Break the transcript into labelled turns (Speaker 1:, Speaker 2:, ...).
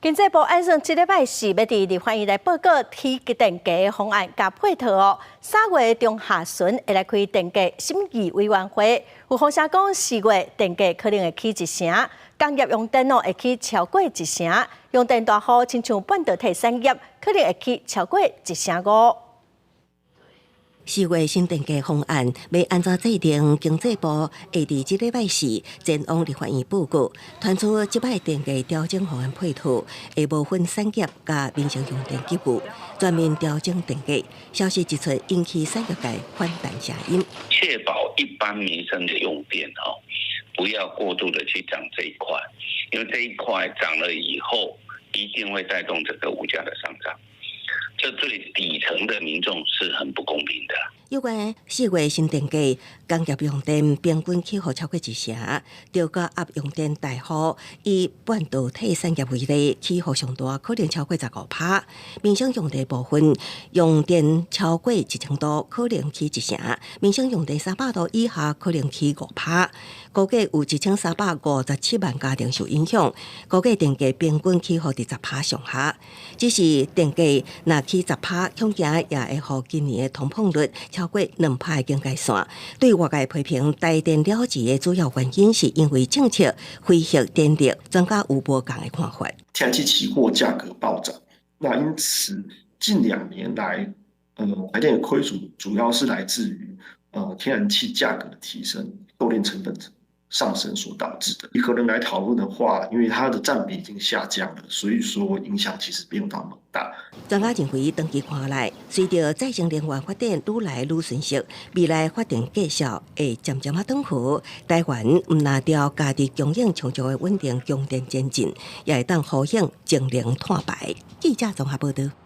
Speaker 1: 經濟部按算這禮拜四欲佇立法院來報告提電價方案佮配套哦。3月中下旬會來開電價審議委員會，有風聲講4月電價可能會起一成，工業用電哦會起超過一成，用電大戶親像半導體產業可能會起超過一成五。
Speaker 2: 4月新電價方案欲按怎制定？經濟部會佇這禮拜四前往立法院報告，傳出這擺電價調整方案配套，會無分產業佮民生用電給付，全面調整電價。消息一出，引起產業界反彈聲音。
Speaker 3: 確保一般民生的用電哦，不要過度的去漲這一塊，因為這一塊漲了以後，一定會帶動這個物價的上漲。這對底層的民眾是很不公平的。
Speaker 2: 有關4月新電價，工業用電平均起幅超過一成，中高壓用電大戶以半導體產業為例，起幅上大可能超過15%。民生用電部分，用電超過1000度可能起一成，民生用電300度以下可能起5%。估計有1357萬家庭受影響，估計電價平均起幅佇10%上下。只是電價若起10%，恐驚也會予今年的通膨率超過2%的警戒線。對外界批評台電了錢的主要原因，是因為政策非核電力，專家有無仝的看法。
Speaker 4: 天然氣期貨價格暴漲，那因此近2年來，台電的虧損主要是來自於天然氣價格的提升、購電成本上升所導致的。以核能來討論的話，因為它的佔比已經下降了，所以說影響其實沒有那麼大。
Speaker 2: 專家認為，長期看來，隨著再生能源發展愈來愈迅速，未來發電價數會漸漸仔轉好。台灣毋但朝家己供應充足的穩定供電前進，也會當呼應節能碳排。記者綜合報道。